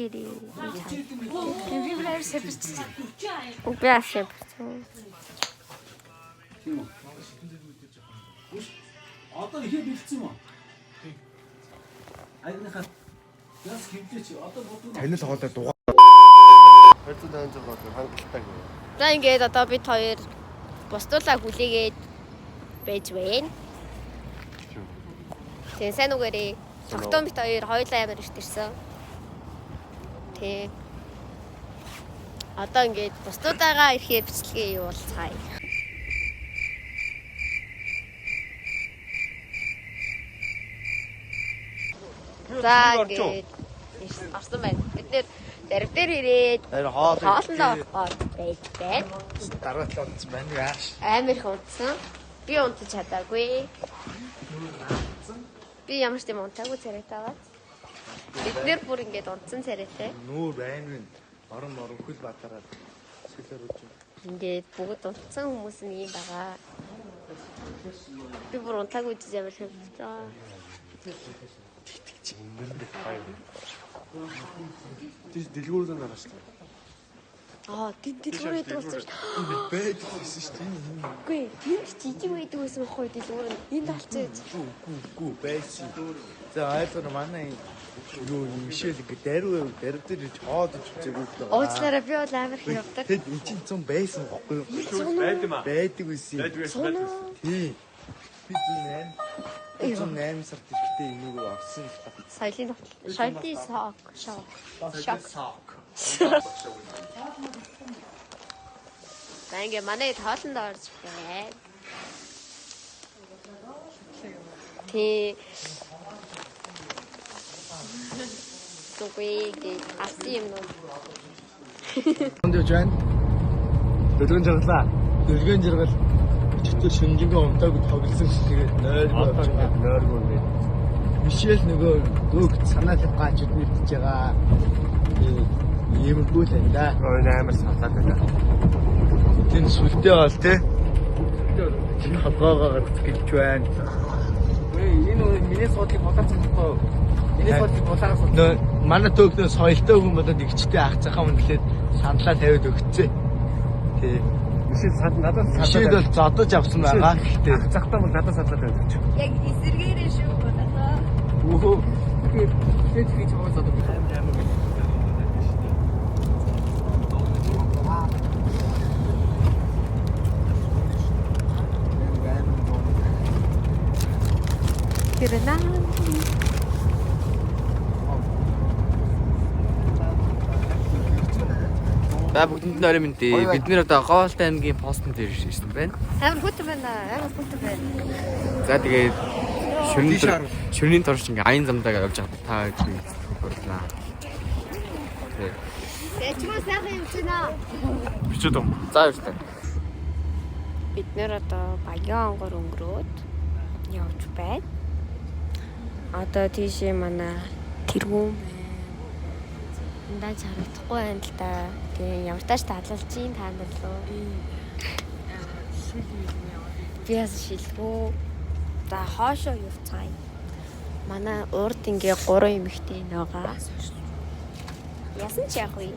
Үгээрээ. Би бүр амар сэвэрч. Би ашиг. Тийм үү? Одоо ихэд бэлдсэн юм уу? Тийм. Аягныхаа яс хөвлөч одоо бодвол Танил хоолой дугаа 256 бол хангалттай гэх. За ингээд одоо бид хоёр бусдуулаа хүлээгээд байж байна. Тэгээ сайн үгээрээ. Тогтоон бит хоёр хоёулаа амар ихт ирсэн. Тэг. Одоо ингээд бусдуудаага ирэхээр бичлэгээ явуулцгаая. За ингээд орсон байна. Бид нэр зарим дээр ирээд Тэр хоол хоолндоо орох байж байна. дараа талд унтсан байна яаш. Амар их унтсан. Би унтаж чадаагүй. Би ямар ч юм унтаагүй царайтай бац. Бид нэр бүр ингээд унтсан царайтай. Нүүр байна гин. Орон морон хөл бадараад сэлэр үж. Ингээд бүгд унтсан хүмүүс нь юм байгаа. Би бүр унтаагүй ч амар хөвцөө. Тийш дэлгүүрээр гаргаж таа. Аа, тэнд дэлгүүр байдаг болсон шүү дээ. Байдаг гэсэн шүү дээ. Үгүй, тэнд жижиг байдаг байсан байхгүй дэлгүүр нь. Энд олцсон гэж. Үгүй үгүй байсан. За ойлгоо манай юу Мишель ингээ даруй даруй дээр иж хоол иж үзээгүй л байгаа. Уучлаарай, би бол амар их явдаг. Тэд эн чинь зүүн байсан бохгүй юу? Байд юм аа. Байдаг байсан. Байдаг байсан. Байдаг. Тий. Би зүүн 8. Зүүн 8 сард ирэхдээ энийг авсан л та. Соёлын тогтол. Соёлын сок, шок. Шок. За ингээ манай тоолонд орж байна. Тий. Зүгүй гэж авсан юм уу? Энд явж байна. Дөлгөн жаргалаа. Дөлгөн жаргал чөтгөр шүнжэнгөө унтаагүй тоглосон шиг тэгээд нойргүй Одоо явж ингээд байгаа. нойргүй ингээд. Мишель нөгөө дөөг санаа тавих гачид мэдчихэж байгаа. Иймэрхүү л энэ да. Ой амар салаад байна. Тэн сүлдээ бол тий. Хогоогоо гаргах гэж байна. Энэ миний суудлыг булаац чадахгүй. Миний суудлыг булаагаас Нөө манай төөгнөө соёлтой хүн болоод игчтэй ах захаа үнэлээд саналаа тавиад өгцөө. Тий. Мишель сад надад салаад. Мишель бол зодож авсан байгаа. Гэхдээ Ах захтаа бол надад салаад байдаг ч. Яг эсэргээрээ шүү бодоо. Өөхөө. Тэгэхээр хийж байгаа зодод. Тэр наа. За бүгдэнд нь орой мэнд. Бид нэр одоо Гоолт аймгийн постн дээр ирсэн байна. Амар хүтэн байна. Амар хүтэн байна. За тэгээд шөнийн шөнийн турш ингээ аян замдаа явж байхад та хоёрыг хурлаа. Тэгээ чимээ сайхан юм чинь аа. Бичээд юм. За баярлалаа. Бид нэр одоо Баян онгор өнгөрөөд явж байна. Одоо тийшээ манай тэргүүн байна. Эндаа ч харагдахгүй байна л да. Тэгээ ямар тааш таалалж ийн та нар лөө. Би бас шилгүү. За хоошоо явцгаая. Манай урд ингээ гурван эмэгтэй байгаа. Ясан ч яах вэ?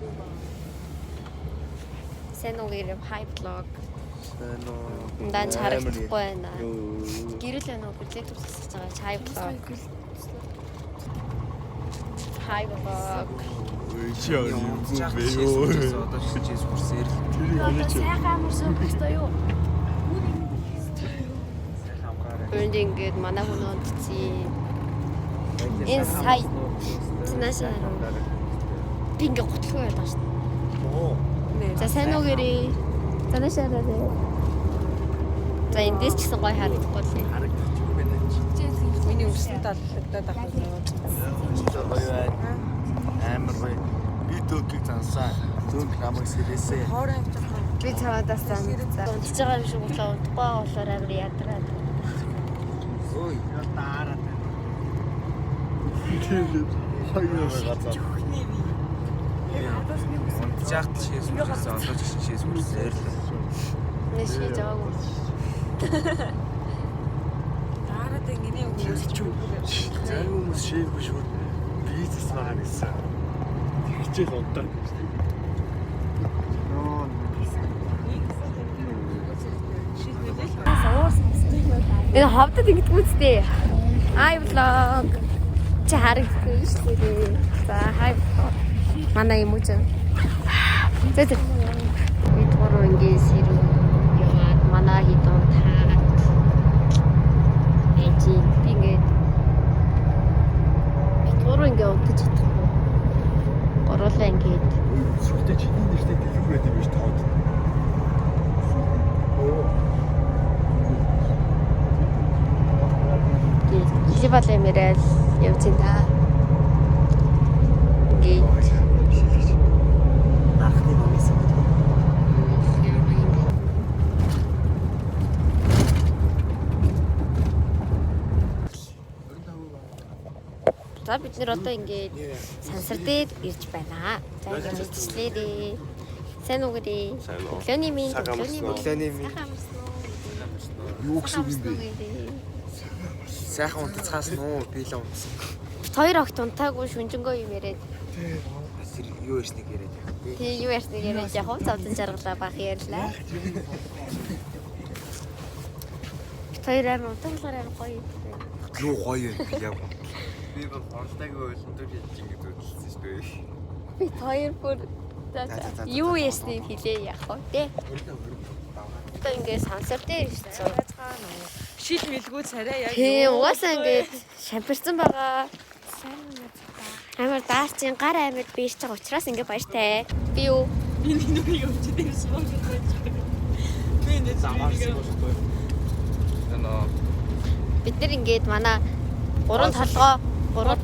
Сайн уу гэрээ хай блог. Сайн уу. Эндаа ч харагдахгүй байна. Гэрэл байна уу? Гэрлээ төрсөж байгаа. Чай блог. Хай блог. чи юу бэ юу. Одоо шижээс хүрсээр л. Сайхан амарсан багтай юу? Үүнд ингээд манай хүн унтцیں۔ Энэ сая цаашаа би ингээд гутлгүй байдаг шүү дээ. За сайн уу гэрээ. За наашаа хараарай. За эндээс ч гэсэн гоё харагдахгүй л. Харагдчих байна чи. Миний өвсөн таллагдаад авах юм. Гоё байна. Амар гоё. Би дөөгийг зансан. Дөөг намайг сэрээсээ. Хоороо авч байгаа. Би цаваадаас замдсан. Унтж байгаа юм шиг болоо унтахгүй байгаа болохоор амар ядраад. Ой, таараад байна. Хоёр газар. Унтжаахт шээс хүрсэн. Одоо ч шээс хүрсээр л. Нэ шийж аваагүй. Дараад ингэний хүмүүс Зарим хүмүүс шийдвэр шүүд бизнес байгаа гэсэн. Хичээл унтаа гэж. Энэ ховдод ингэдэг үстэй. Хай vlog. Чи харагдахгүй шүү дээ. За хай vlog. Манай юм уу чи? За за. Бид гурав ингэ сэрүү яваад манай хідэн таад. Эжи би ингээд бид гурав ингэ унтаж чадахгүй. Гурлаа ингээд Сүлдээ чиний нэртэй дэлгүүр байдаг юм биш тоод. Хилибал юмэрэл явж ин та. Ингээд Нархны номын За бид нэр одоо ингээд сансар дээр ирж байна. За ингээд мэдлээрээ. Сайн уу гэрээ. Өглөөний минь, өглөөний минь. Өглөөний минь. Сайхан амарсан уу? Юу гэсэн үг юм бэ? Сайхан унтцаас нуу би л унтсан. Бид хоёр огт унтаагүй шүнжэнгөө юм яриад. Бас юу ярьсныг яриад яах вэ? Тий юу ярьсныг яриад яг хувц авдан жаргалаа бах ярьлаа. Бид хоёр амар унтаглаар амар гоё юм. Юу гоё юм би яг. Би бол онлайнгүй ойлгомжтой хийж ингэж үзсэн шүү дээ. Бид хоёр бүр за за юу ярьсныг хэлээ яах вэ те? Одоо ингээд сансар дээр ирсэн. Шил мэлгүү царай яг. Тийм угаасаа ингээд шампирсан байгаа. Амар даарчин гар амар биерч байгаа учраас ингээд баяртай. Би юу? Миний нүрийг өвчөд ирсэн баг гэж. Би нэ Замаарсан болохгүй. Нөө Бид нар ингээд манай гурван толгой, гурван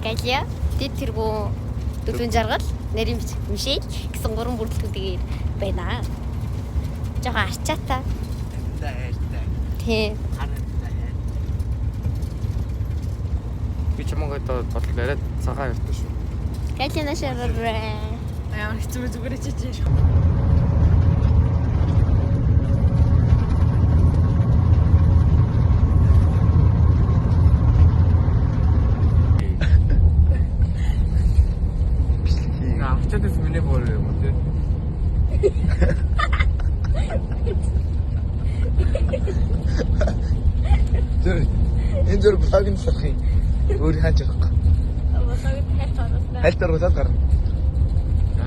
галиа, дэд тэргүү дөлөн жаргал, нарийн бичиг Мишель гэсэн гурван бүрэлдэхүүнтэйгээр байна. Жохон арчаатай. Тийм. би чамайг одоо бодлоо яриад цагаан ярьдаа шүү. Галиа нашаараа. Ямар хэцүү зүгээр чи чи. Авчаад байсан миний боор юм уу те? Зүр энэ зүр блог нь сарах юм. Өөр хааж явахгүй. Хальт оруулаад гарна.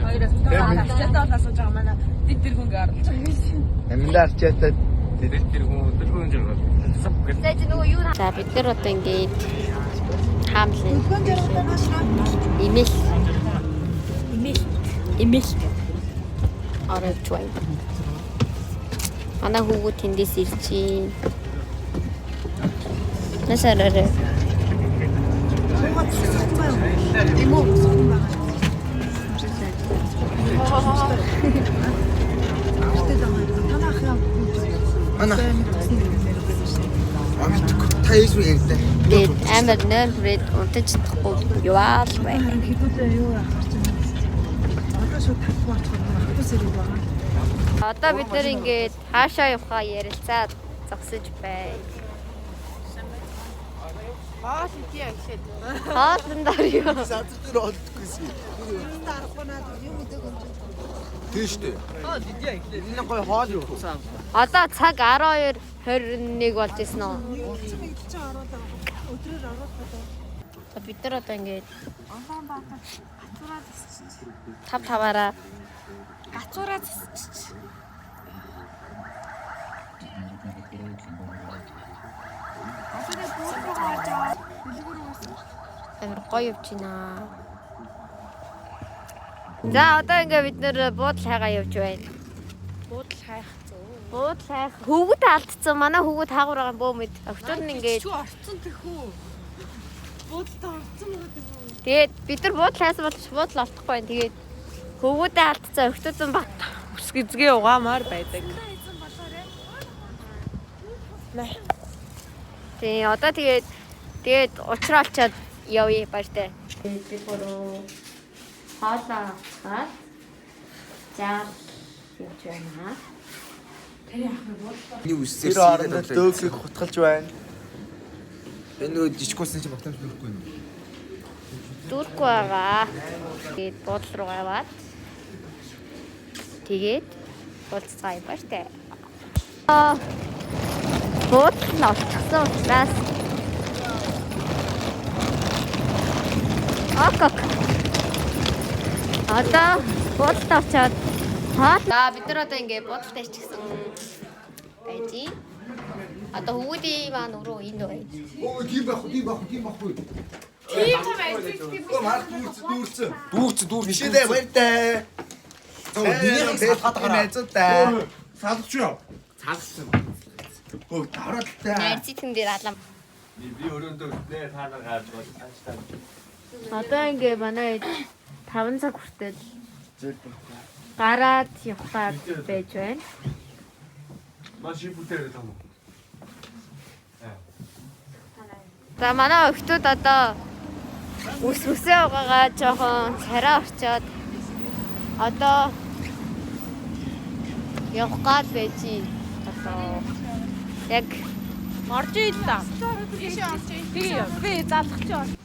Хоёроос арчаатай бол асууж байгаа манай дэд дэргүнгээ оруулж байгаа гэсэн. Аминдаа арчаатай Тэр тэр хүн дөрвөн жаргал. За чи нөгөө юу? За бид нар одоо ингээд хаамлын имэйл имэйл имэйл орож байна. Манай хүүгүүд тэндээс ирж байна. Насаараа. Ана. Амт та ийс үү ярьдаа. Тэгээд амар нойр хүрээд унтаж чадахгүй яваал байна. Хэдүүлээ юу яах гэж байна. Одоо шууд татвар очих автобус ирэх байгаа. Одоо бид нэр ингээд хаашаа явахаа ярилцаад зогсож байна. Хоол идье гэхэд. Хоолн дор юу? Сансар дээр олддоггүйсэн. Тийм шүү дээ. Хоол идье гэхэд. Энэ гоё хоол юу? Одоо цаг 12:21 болж исэн үү? Нэгдсэн мэдчихэ оруулаа. Өдрөөр оруулах гэдэг. За бид нар одоо ингээд Улаанбаатар гацуураа засчих. тав таваараа Гацуураа засчих. Одоо буур руу орж аваад дэлгүүр рүү амар гоё явж байна. За одоо ингээд бид нэр буудал хайгаа явж байна. буудал хайх зөө. Буудал хайх хөвгүүд алдсан. Манай хөвгүүд хаагур байгаа бөө мэд. Охтууд нь ингээд Чүү орцсон тэхүү. Буудалд орцсон байгаа тэхүү. тэгээд бид нар буудал хайсан бол буудал олдохгүй байна. Тэгээд хөвгүүдээ алдсан охтууд нь бат. Үс гизгээ угаамаар байдаг. Тийм одоо тэгээд тэгээд уучраа олчоод явъя баяртай. Бид гурав хоолоо аваад жаал явж байна. Миний үсээр Тэр оронд дөөгийг хутгалж байна. Энэ нөгөө жижиггүйсэн чи багтаамж нүрхгүй юм. Дүүрхгүй байгаа. Тэгээд буудлын руу яваад тэгээд уулзцаа юм ба штэ. Аа буудлын нь олчихсон учраас ок. Одоо буудалд очиод хоол. За бид нар одоо ингээ буудалд ирчихсэн байж. Одоо хөвгүүдийн маань өрөө энд байна. Өө тийм байхгүй, тийм байхгүй, тийм байхгүй. Тийм том ажил тийм. Өө марк дүүрсэн, дүүрсэн. Дүүрсэн дүүрсэн. Мишэлээ баяртай. Минийхийг салгаад байгаа. Найзуудтай. Салж юу? Салсан. Өө давраалтай. Найрцын дээр алам. Би өрөөндөө нэ та нар гарч байна. Одоо ингээ манай 5 цаг хүртэл гараад явах байж байна. Маш бүтээр л юм. За манай охтууд одоо үс үсээ угаагаа жоохон царай орчоод одоо явах гал байж. Одоо яг Орж ил та. Тэгээ би залах чи орж.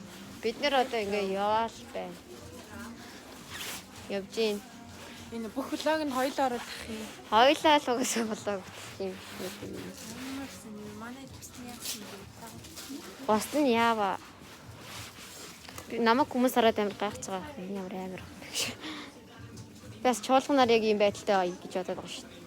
бид нэр одоо ингээ яваал байна. Явж гин. Энэ бүх влог нь хоёул ороод тах юм. Хоёлаа л угаасаа болоо гэх юм. Манай төсний яасан бэ? Бос нь яава. Би намайг хүмүүс хараад амар гайхаж байгаа. Энэ ямар амар гэж. Би бас чуулганаар яг ийм байдалтай гоё гэж бодоод байгаа шүү дээ.